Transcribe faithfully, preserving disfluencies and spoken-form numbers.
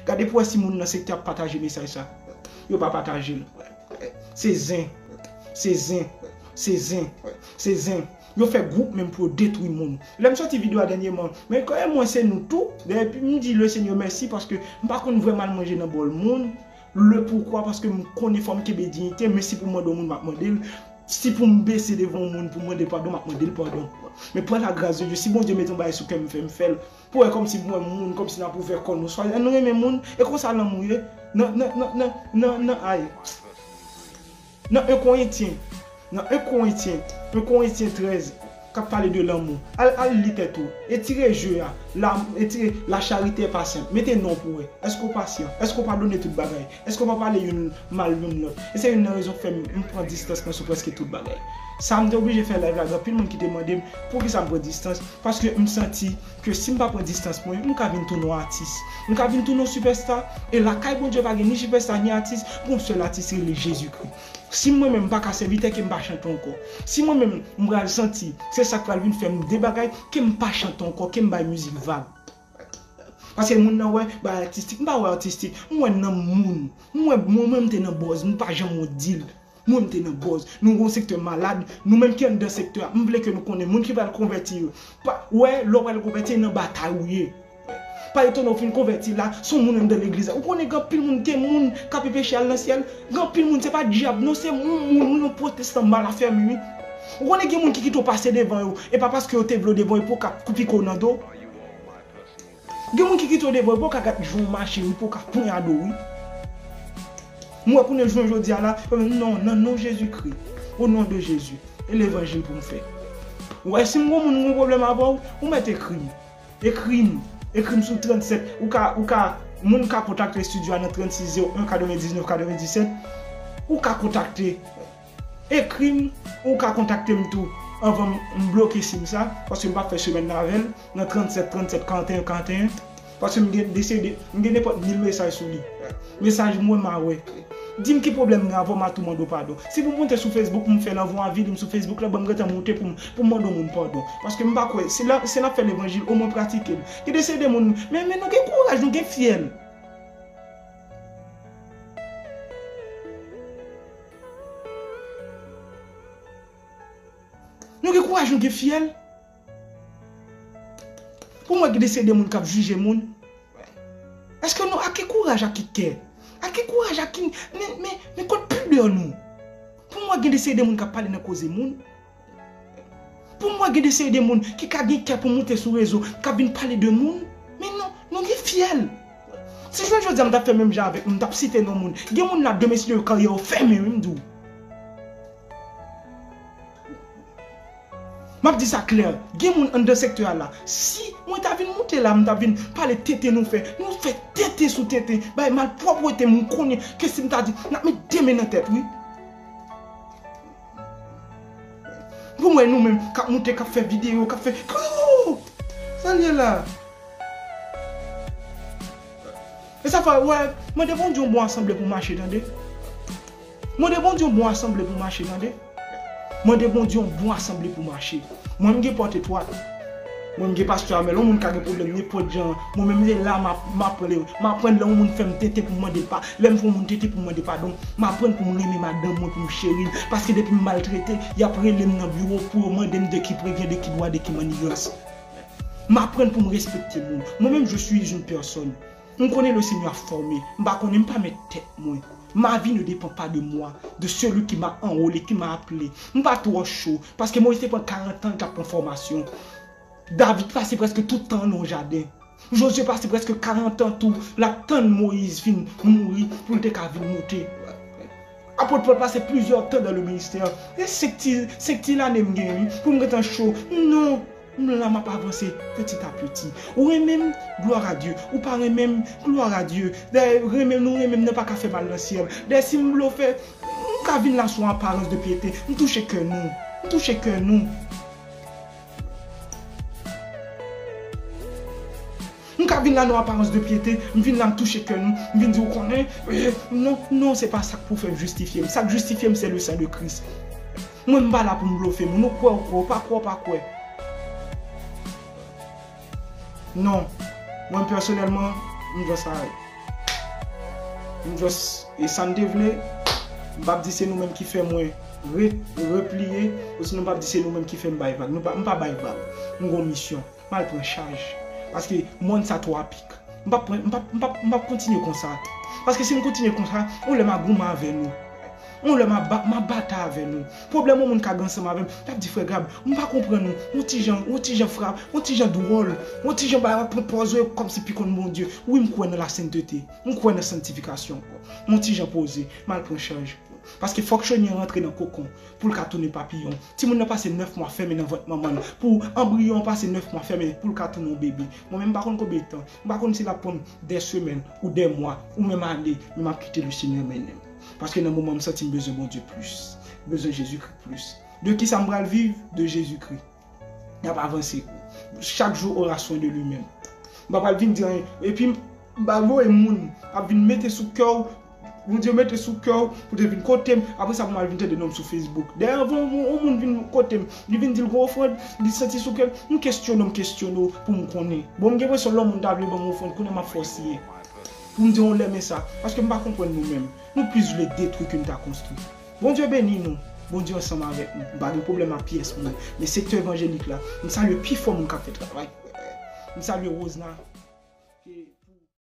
Gade pou wè si moun nan sektè ap pataje mesaj sa. Yo pa pataje l. Se zen. Se zen. Se zen. Se zen. Yo fè gwoup menm pou yo detwi moun. Lè m sòti videyo a dènyèman, men kòm mwen se nou tou, epi m di Lesenyè mèsi paske m pa konn vrèman al manje nan bòl moun. Le poukwa, paske m konnen fò m kenbe diyite, men si pou m mande yon moun, m ap mande l. Si pou m bese devan yon moun pou m mande l padon, m ap mande l padon. Men pa la gras de Dye, si Bondye mete yon bagay sou kè m, fè m fè l. Pou wè kòmsi mwen moun, kòmsi n ap ouvè kò nou. Swa nou renmen moun, e konsa lanmou ye. Nan, nan, nan, nan, nan, nan, ay. Nan en Korentyen, nan en Korentyen, en Korentyen trèz, k ap pale de lanmou. Al, al li tèt ou. Etire je a. La, etire la charité est patiente. Mete non pou wè. Èske w pasyan? Èske w padone tout bagay? Èske w pa pale youn mal youn lòt? E se youn nan rezon k fè m, m pran distans mwen sou prèske tout bagay. Sa m te oblije fè live la, gen anpil moun ki te mande m poukisa m pran distans. Paske m santi ke si m pa pran distans mwen, m ka vin tounen yon atis. M ka vin tounen yon sipèsta. E lakay Bondye pa gen ni sipèsta ni atis, gon sèl atis rele Jezikri. Si mwen menm m pa ka sèvitè, ke m pa chante ankò. Si mwen menm m pral santi, se sa k pral vin fè m debagay, ke m pa chante ankò, ke m bay mizik vag. Paske moun nan wè bagay atistik, m pa wè atistik, m wè nanm moun. M wè mwen menm te nan bòz, m pa janm yon dil. Mwen m te nan bòz. Nou gon sektè malad, nou menm ki anndan sektè a, m vle ke nou konnen moun ki pral konvèti yo. Pa, wè, lè w pral konvèti, e nan batay ou ye. Pa etone w fin konvèti la, se yon moun anndan legliz la. Ou konnen gen anpil moun, gen moun k ape peche al nan syèl. Gen anpil moun, se pa dyab non, se moun, moun, moun, yon pwotestan mal afèmi, wi. Ou konnen gen moun ki kite w pase devan yo, e pa paske yo te vle w devan yo pou yo ka pike w nan do. Gen moun ki kite w devan yo, pou yo ka gad jan w mache, wi, pou yo ka ponyade w, wi. M wè kounye jounen jodi a la, non, nan non Jezikri, o non de Jezi, e levanjil pou m fè. Ou wè, si m gon moun, m gon pwoblèm avè w, ou mèt ekri m. Ekri m. Ekri m sou trannsèt. Ou ka, ou ka, moun ka kontakte estidyo a nan trannsis zewo en katrevendiznèf katrevendiset. Ou ka kontakte. Ekri m, ou ka kontakte m tou. Anvan m, m bloke sim sa, paske m pa fè semèn nan avè l, nan trannsèt trannsèt karanteyen karanteyen. Paske m gen desede, m gen nenpòt mil mesaj sou li. Mesaj m wè m a wè. Di m ki pwoblèm m gen avè w, m a tou mande w padon. Si pou m monte sou Facebook pou m fè l, anvan avi li m sou Facebook la, ban m gentan monte pou m, pou m mande yon moun padon. Paske m pa kwè, si la, si n ap fè levanjil, omwen pratike l. Gen de seri de moun, men, men nou gen kouraj, nou gen fyèl. Nou gen kouraj, nou gen fyèl. Pou mwen, gen de seri de moun k ap jije moun. Èske nou, ak ki kouraj, ak ki kè? Ak ki kouraj, ak ki, men, men, men kot pidè nou? Pou mwen, gen de seri de moun k ap pale nan koze moun. Pou mwen, gen de seri de moun ki ka gen kè pou moute sou rezo, k ap vin pale de moun. Men non, nou gen fyèl. Si jounen jodi a m t ap fè menm jan avèk nou, m t ap site non moun. Gen moun la, demen, si Dye vle, karyè yo fèmen, wi, m di w. M ap di sa klè, gen moun anndan sektè a la. Si mwen ta vin moute la, m ta vin pale tenten nou fè. Nou fè tenten sou tenten, bay malpwòpte, m konnen ke si m ta di, n ap met de men nan tèt, wi. Pou mwen, nou menm, k ap moute, k ap fè videyo, k ap fè, oh! Sa l ye la? E sa fè, wè, mande Bondye yon bon asanble pou mache, tande. Mande Bondye yon bon asanble pou mache, tande. Mande Bondye yon bon asanble pou mache. Mwen, m gen pòt etwat. Mwen, m gen pastè Amèl. Yon moun ka gen pwoblèm nenpòt jan. Mwen menm, se la m ap, m aprann, m aprann lè yon moun fè m tenten pou m mande l pa, lè m fè yon moun tenten pou m mande padon. M aprann pou m renmen madanm mwen, pou m cheri l. Paske depi m maltrete, y ap rele m nan biwo pou yo mande m de qui prévient, de qui doit, de qui manigance. M aprann pou m respekte moun. Mwen menm, je suis une personne. M konnen Lesenyè ap fòme. M pa konnen, m pa mèt tèt mwen. Ma vie ne dépend pas de moi, de celui qui m'a enrôlé, qui m'a appelé. M pa twò cho, paske Moyiz te pran karant an l t ap pran fòmasyon. David pase prèske tout tan an nan yon jaden. Jozye pase prèske karant an tou, l ap tann Moyiz fin mouri pou l te ka vin moute. Apot Pòl pase plizyè tan dans le ministère. E senk ti, senk ti lane m gen, wi, pou m gentan cho. Non, m la, m ap avanse petit à petit. Ou renmen m, gloire à Dieu. Ou pa renmen m, gloire à Dieu. Dayè, renmen m, nou renmen m, nan pa ka fè mal nan syèl. Dayè, si m blofè, m ka vin la sou aparans de pyete. M touche kè nou. M touche kè nou. M ka vin la nan aparans de pyete, m vin la, m touche kè nou, m vin di, ou konnen, eh, non, non, se pa sa k pou fè m jistifye m. Sa k jistifye m, se le sang de Christ. Mwen, m pa la pou m blofe moun. Ou kwè, ou kwè, ou pa kwè, ou pa kwè. Non. Mwen, pèsonèlman, m jan sa ye. M just, e sa n te vle, m p ap di se nou menm ki fè mwen re, repliye, osinon m p ap di se nou menm ki fè m bay vag. Nou pa, m pa bay vag. M gon misyon. M al pran chaj. Paske mond sa twò apik. M p ap pran, m p ap, m p ap, m p ap kontinye konsa. Paske si m kontinye konsa, yon lè m a goumen avè nou. Yon lè m a ba, m a batay avè nou. Pwoblèm yon moun ka gen ansanm avè m, l ap di, "Frè Gab, m pa konprann ou. Yon ti jan, yon ti jan frap, yon ti jan dwòl, yon ti jan bay, w ap pran pòz ou kòmsi pi konn Bondye." Wi, m kwè nan lasentete. M kwè nan sanktifikasyon. Yon ti jan poze, m al pran chaj. Paske fòk chonye an rantre nan kokon pou l ka tounen papiyon. Timoun nan pase nèf mwa fèmen nan vant manman l. Pou anbriyon an pase nèf mwa fèmen pou l ka tounen yon bebe. Mwen menm, m pa konn konbyen tan. M pa konn si l ap pran m de semèn ou de mwa ou menm ane, men m ap kite Lesenyè mennen m. Paske nan moman m santi m bezwen Bondye plis. M bezwen Jezikri plis. De kisa m pral viv? De Jezikri. N ap avanse. Chak jou aura soin de lui-même. M pa pral vin di anyen. Epi, m pa voye moun ap vin mete sou kè w, Bondye mete sou kè w pou te vin kote m. Apre sa, pou m al vin tande non m sou Facebook. Dayè, anvan yon, yon moun vin kote m, li vin di l gon ofrann, li santi sou kè l, m kesyone w, m kesyone w pou m konnen. Bon, m gen enpresyon lè yon moun ta vle ban m ofrann, kounye a m ap fè w siyen. Pou m di w lè men sa. Paske m pa konprann nou menm. Nou plis vle detwi ke n ta konstwi. Bondye beni nou. Bondye ansanm avèk nou. M pa gen pwoblèm ak pyès moun. Men sektè evanjelik la, m salye pi fò moun k ap fè travay. M salye Rosna.